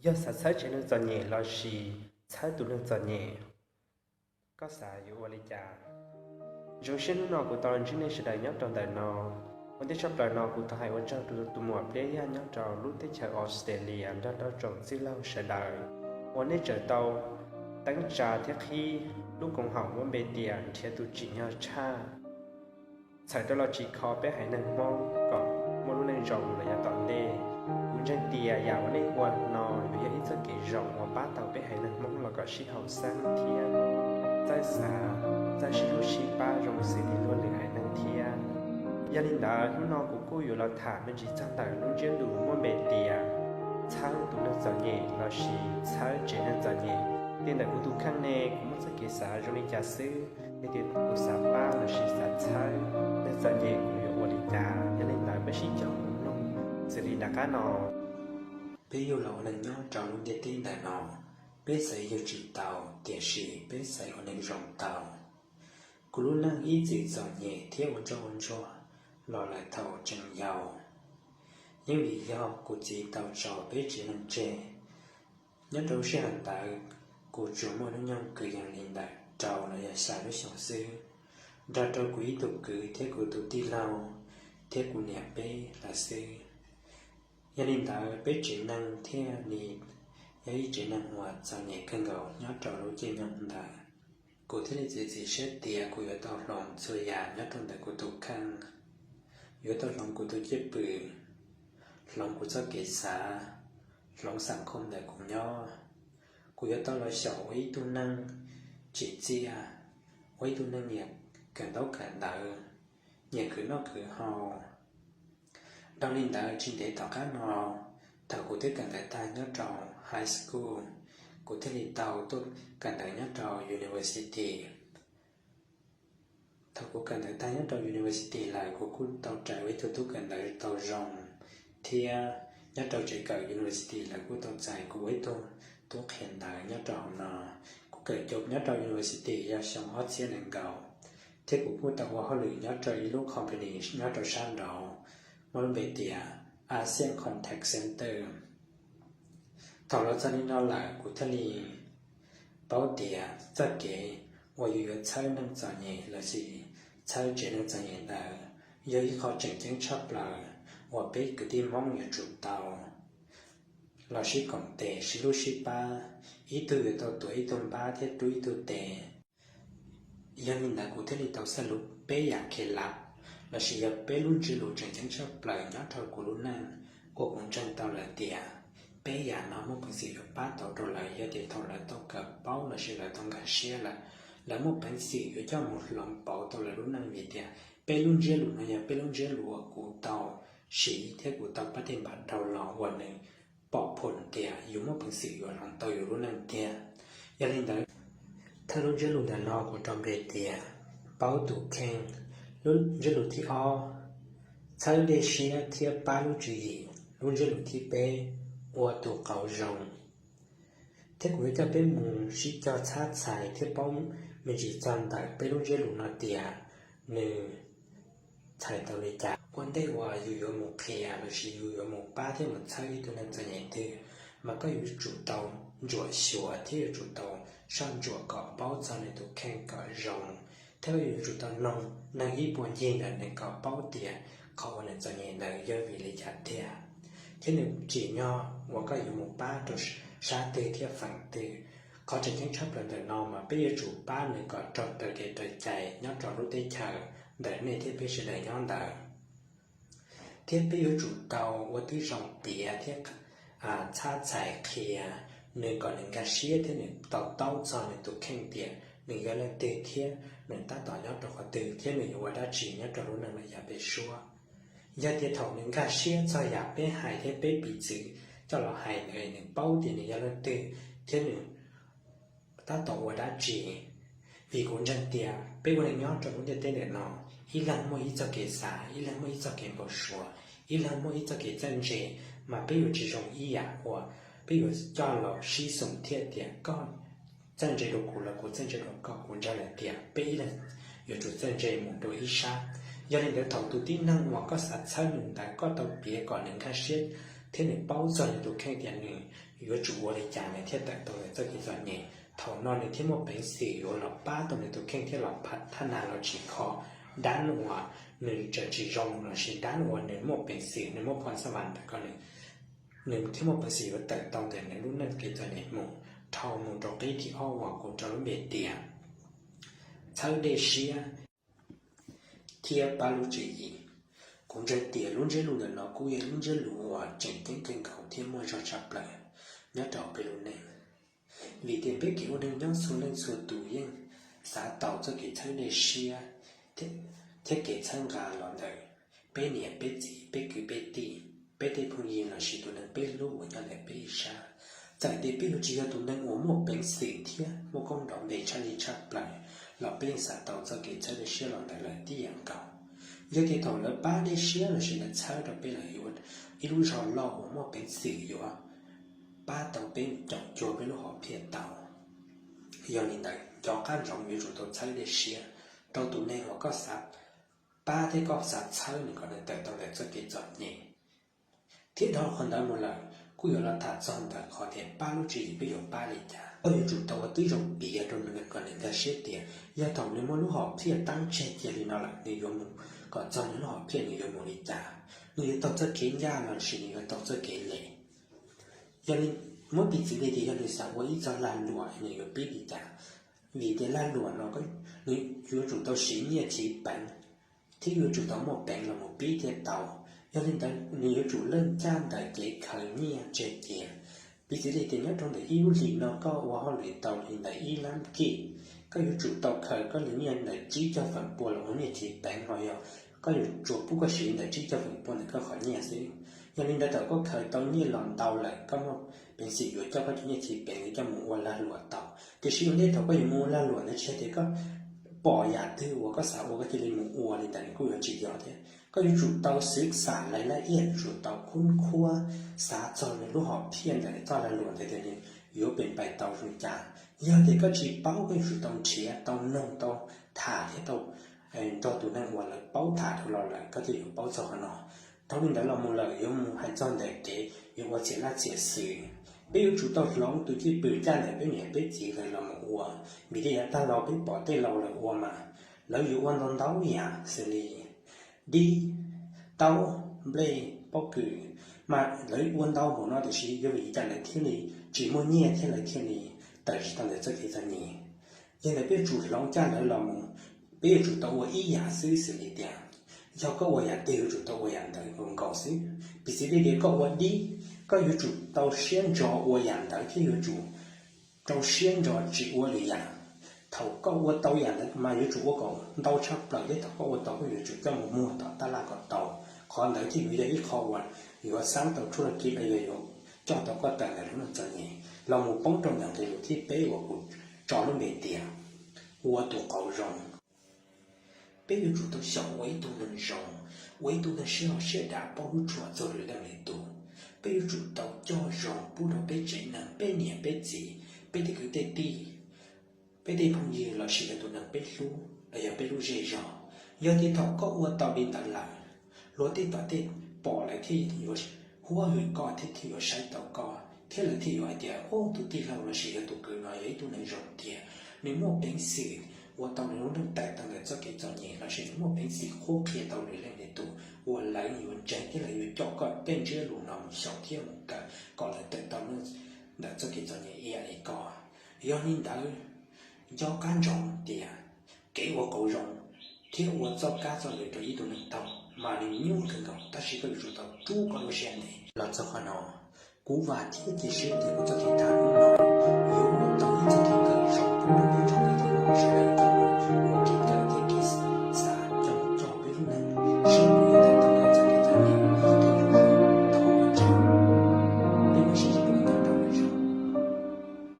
Yog xav txhawb tsev neeg txom nyem lossis txhawb tus neeg txom nyem, koj xav yuav ua li cas? Zoo siab hnub no kuv tau ntsib nej sawv daws nyob rau ntawm no. Ua ntej tshaj plaws no kuv thov hais ua tsaug rau tus muam Pliab Yaj nyob rau lub teb chaws Australia nrog rau tsoom txwj laug sawv daws uas nej tseem tau teeb tsa thiab qhib lub koom haum muab npe tias nrhiav tus tsim nyog tshaj txhawm rau los tsim kho peb haiv neeg Hmoob kom muaj lub neej zoo los yav tom ntej. Kuv ntseeg tias yam uas nej ua no yuav yog ib txoj kev zoo uas pab tau peb haiv neeg Hmoob los kom sib haum xeeb thiab txawj xav, txawj sib hlub sib pab zoo xws li luag lwm haiv neeg thiab. Yog li ntawd hnub no kuv kuj yuav los tham me ntsis txog ntawm lub ntsiab lus muaj npe tias txhawb tus neeg txom nyem lossis txhawb tsev neeg txom nyem. Li ntawm kuv tus kheej ne, kuv muaj txoj kev xav zoo li cas xwb, yog tias kuv xav pab lossis xav txhawb neeg txom nyem kuv yuav ua li cas. Yog li ntawd peb sib cog mus mloog xws li nram qab no. Peb yug los ua neeg nyob rau lub ntiaj teb ntawm no, peb xaiv yug tsis tau, tiam sis peb xaiv ua neeg zoo tau. Kuv lub neej ib txwm txom nyem thiab ua ntsoj ua ntsuag los lawm thaum tseem yau. Yeej vim yog kuv txiv tau tso peb tsev neeg tseg. Nyob rau lub sij hawm ntawd, kuv tsuas muaj hnub nyoog kwv yees li ntawm rau los yog xya lub xyoos xwb, nrog rau kuv ib tug kwv thiab kuv tus tij laug thiab kuv niam peb lawm xwb. Yog li ntawd peb tsev neeg thiaj li yog ib tsev neeg uas txom nyem kawg nkaus nyob rau lub caij nyoog ntawd. Kuv thiaj li txiav txim siab tias kuv yuav tau hloov txhua yam nyob rau ntawm kuv tus kheej, yuav tau hloov kuv tus cwj pwm, hloov kuv txoj kev xav, hloov xam khoo ntawm kuv nyob. Kuv yuav tau los xyaum ua ib tug neeg tsim txiaj, ua ib tug neeg nyiam kawm ntaub kawm ntawv, nyiam khwv noj khwv haus. Dhau li ntawd tsis ntev tom qab no, thaum kuv twb kawm ntawv tag nyob rau high school, kuv thiaj li tau tuaj kawm ntawv nyob rau university. Thaum kuv kawm ntawv tag nyob rau university lawm, kuv kuj tau rais ua ib tug tub kawm ntawv tau zoo, thiab nyob rau tsev kawm university lawv kuj tau txais kuv ua ib tug tub qhia ntawv nyob rau hauv no. Kuv kawm cov nyob rau university yog xyoo ob txhiab nees nkaum, thiab kuv kuj tau ua hauj lwm nyob rau ib lub company nyob rau sab nraud, muaj lub npe tias ASEAN Contact Center. Thaum los txog li no lawm, kuv thiaj li paub tias txoj kev uas yus yuav txhawb neeg txom nyem lossis txhawb tsev neeg txom nyem ntawd yog ib qho tseem ceeb tshaj plaws uas peb kwv tij Hmoob yuav tsum tau los sib koom tes, sib hlub sib pab, ib tug yuav tau tuav ib tug npab thiab rub ib tug tes. Yog li ntawd kuv thiaj li tau xav lub peb yam khe lab, lossis yog peb lub ntsiab lus tseem ceeb tshaj plaws nyob rau kuv lub neej, uas kuv ntseeg tau lawm tias peb yam no muaj peev xwm yuav pab tau rau lawv yog tias thaum lawv tau kawm paub lossis lawv tau nkag siab lawm, lawv muaj peev xwm yuav coj mus hloov pauv tau lawv lub neej. Vim tias peb lub ntsiab lus no yog peb lub ntsiab lus uas kuv tau siv thiab kuv tau pab tej npam dhau los uas nws pom phom tias yus muaj peev xwm yuav hloov tau yus lub neej tiag. Yog li ntawd, thawj lub ntsiab lus ntawm no kuv rau npe tias paub tus kheej. Lub ntsiab lus thib ob, txhawb dej siab thiab pab lub tswv yim. Lub ntsiab lus thib peb, ua tus qauv zoo. Thiab kuv yuav coj peb mus sib cog txhab txhais thiab paub me ntsis txog ntawm peb lub ntsiab lus no tias nws txhais tau li cas. Ua ntej uas yus yuav mus qhia lossis yus yuav mus pab thiab mus txhawb ib tug neeg txom nyem twg, mas koj yuav tsum tau ntsuam xyuas thiab yuav tsum tau soj ntsuam kom paub txog nws tus kheej kom zoo, thiab koj yuav tsum tau noog neeg ib puag ncig ntawm nws kom paub tias qhov uas nws txom nyem ntawd yog vim li cas tiag, thiab nws tsim nyog uas koj yuav mus pab rau sab twg thiab feem twg. Qhov tseem ceeb tshaj plaws ntawm no mas peb yuav tsum pab nws kom raug raws kev raws cai nyob rau lub teb chaws ntawm nej thiab peb sawv daws nyob ntawd. Thiab peb yuav tsum tau ua tib zoo piav thiab txhab txhais qhia nws kom nws nkag siab thiab nws to taub txog nws tus kheej tias nws yog leej twg thiab nws tab tom nyob rau qhov twg thiab nws yuav ua dab tsi nyob rau lub neej no yav pem suab. Yog tias thaum nws nkag siab txog yam peb hais thiab peb piv txwv coj los hais ntawd, nws paub tias nws yog leej twg thiab nws tab tom ua dab tsi. Vim kuv ntseeg tias peb ua neeg nyob rau lub ntiaj teb ntawm no, ib leeg muaj ib txoj kev xav, ib leeg muaj ib txoj kev npau suav, ib leeg muaj ib txoj kev txawj ntse, mas peb yuav tsis zoo ib yam uas peb yuav coj los sib xoom thiab tias koj txawj ntse rau kuv los kuv txawj ntse rau koj. Kuv ntseeg lawm tias peb ib leeg yuav tsum txawj ntse mus dua ib sab. Yog li ntawd thaum tus tib neeg uas koj xav txhawb nws ntawd koj tau piav kom nws nkag siab thiab nws paub txog nws tus kheej tias nws Yuav tsum ua li cas nws thiaj tawm tau ntawm txoj kev txom nyem? Thaum no nws thiaj muaj peev xwm yuav los pab tau nws tus kheej thiab los pab thab nag los tsis kho dab uas nws tseem tsis zoo lossis dab uas nws muaj peev xwm, nws muaj phom xab vas ntawm ko, nws thiaj muaj peev xwm yuav tawm tau ntawm nws lub neej kev txom nyem mus. Dhau mus rau qib thib ob uas kuv rau lub npe tias txhawb dej siab thiab pab lub tswv yim. Kuv ntseeg tias lub ntsiab lus ntawm no kuj yog lub ntsiab lus uas tseem ceeb kawg nkaus thiab muaj zog tshaj plaws nyob rau peb lub neej. Vim tias peb kev ua neej nyob txhua leej txhua tus yeej xav tau txoj kev txhawb dej siab thiab kev txhawb nqa los ntawm peb niam peb txiv, peb kwv peb tij, peb tej phooj ywg lossis tus neeg peb hlub uas nyob ntawm peb ib sab. Txawm tias peb yuav tsis yog tus neeg uas muaj peev xwm thiab muaj koob nrov npe tshaj li tshaj plaws los peb yeej xav tau txoj kev txhawb dej siab los ntawm lawv tib yam nkaus. Yog tias thaum lawv pab dej siab lossis lawv txhawb rau peb lawm yuav ib lub zog loj uas muaj peev xwm yuav pab tau peb caum cuag peb lub hom phiaj tau. Yog li ntawd cov qab ntsoov yuav tsum tau txhawb dej siab rau tus neeg uas koj xav pab thiab koj xav txhawb nws kom nws tawm tau ntawm txoj kev txom nyem. Thiab dhau qhov ntawd mus lawm kuj yuav los tham txog ntawm qhov tias pab lub tswv yim peb yuav pab li cas. Koj yuav tsum tau ua tib zoo piav rau nws kom nws nkag siab tias yog thaum nws muaj lub hom phiaj tab tseg cia li no lawm nws yuav mus kom txog nws lub hom phiaj nws yuav mus li cas, nws yuav taug txoj kev ncaj lossis nws yuav taug txoj kev lem. Yog li muab piv txwv li tias yog nws xav ua ib txoj lag luam nws yuav pib li cas? Vim tias lag luam no nws yuav tsum tau siv nyiaj siv peev thiab yuav tsum tau muaj peev los mus pib thiaj tau. Yog li ntawd nws yuav tsum leej caj ntawm kev khaws nyiaj tseg cia. Piv txwv li tias nyob rau ntawm ib lub hlis no koj ua hauj lwm tau li ntawm ib lab kij, koj yuav tsum tau khaws koj li nyiaj ntawm tsib caug feem pua los ua nyiaj siv peev los yog koj yuav tsum pub koj siv ntawm tsib caug feem pua ntawm koj qhov nyiaj xwb. Yog li ntawd thaum koj khaws tau nyiaj los ntau lawm koj muaj peev xwm yuav coj koj cov nyiaj siv peev ntawd coj mus ua lag luam tau. Tiam sis ua ntej thaum koj yuav mus ua lag luam ntawd tsis yog tias koj pom yam twg uas koj xav ua koj cia li mus ua li ntawd nws kuj yuav tsis yog thiab. Koj yuav tsum tau xwv xam lais laj iaj, yuav tsum tau khub khuab xav txog nws lub hom phiaj ntawm txoj lag luam ntawd tias nws yuav pem pais tau zoo cas. Yog tias koj tsis paub koj yuav tsum tau nrhiav tau noog tau tham thiab tau nrog tus neeg uas lawv paub tham dhau los lawm koj thiaj yuav paub txog qhov no. Dhau li ntawd los mus lawm yuav mus hais txog ntawm kev yuav ua txhiam laj txhiam xwm. Peb yuav tsum tau hloov tus cwj pwm caj ntawm peb niam peb txiv lawv los mus ua, vim tias yav tag los peb pom tej laus lawv ua mas lawv yuav ua ntau ntau yam xws li dib, taub, nplej, pob kws, mas lawv ua ntau npaum no tiam sis yog vim li cas lawv thiaj li tsis muaj nyiaj thiab lawv thiaj li tawm tsis tau ntawm txoj kev txom nyem? Yog ntawd peb yuav tsum hloov caj lawv los mus, peb yuav tsum tau ua ib yam xwb xws li tias yog koj ua yam twg yuav tsum tau ua yam ntawd nkaus xwb. Piv txwv li tias koj ua dib, koj yuav tsum tau siab ntso ua yam ntawd thiab yuav tsum rau siab ntso tsis ua lwm yam. Thaum koj ua tau yam ntawd mas yuav tsum ua kom ntau tshaj plaws thiab thaum koj ua tau koj yuav tsum coj mus muag tom tab laj kom tau. Qhov ntawd thiaj yuav yog ib qho uas yuav xab tau tshuaj kib los yog yuav coj tau koj tawm ntawm lub neej txom nyem los mus poob rau ntawm nqe lus thib peb uas kuv tso lub npe tias ua tus qauv zoo. Peb yuav tsum tau xyaum ua ib tug neeg zoo, ua ib tug neeg siab loj siab dav paub hlub tshua txog lwm leej lwm tus. Peb yuav tsum tau coj zoo pub rau peb tsev neeg, peb niam peb txiv, peb tej kwv tej tij, peb tej phooj ywg lossis yog tus neeg peb hlub los yog peb lub zej zog. Yog tias thaum koj ua tau li ntawd lawm, luag tej tom tej pom lawv thiaj yuav huab hwm koj thiab thiaj yuav saib tau koj thiab lawv thiaj yuav hais tias ub tus tij laug lossis yog tus kwv no yog ib tug neeg zoo tiag, nws muaj peev xwm ua tau nws lub neej tawm tau ntawm txoj kev txom nyem lossis nws muaj peev xwm qhuab qhia tau lwm leej lwm tus uas lawv yuav ntseeg thiab lawv yuav coj koj tej ntsiab lus no mus xyaum thiab mus kawm kom lawv tawm tau ntawm txoj kev txom nyem ib yam li koj. Yog li ntawd, nco qab ntsoov tias kev ua qauv zoo thiab ua txoj kab txoj lwm rau ib tug neeg taug mas nws nyuaj kawg nkaus, tab sis koj yuav tsum tau rub koj lub siab ntev los txog qhov no. Kuv vam thiab cia siab tias kuv txoj kev tham hnub no yuav ua tau ib txoj kev kawm zoo pub rau peb tsoom kwv tij sawv daws coj mus ua kev kawm thiab kev xav coj mus coj peb lub neej seb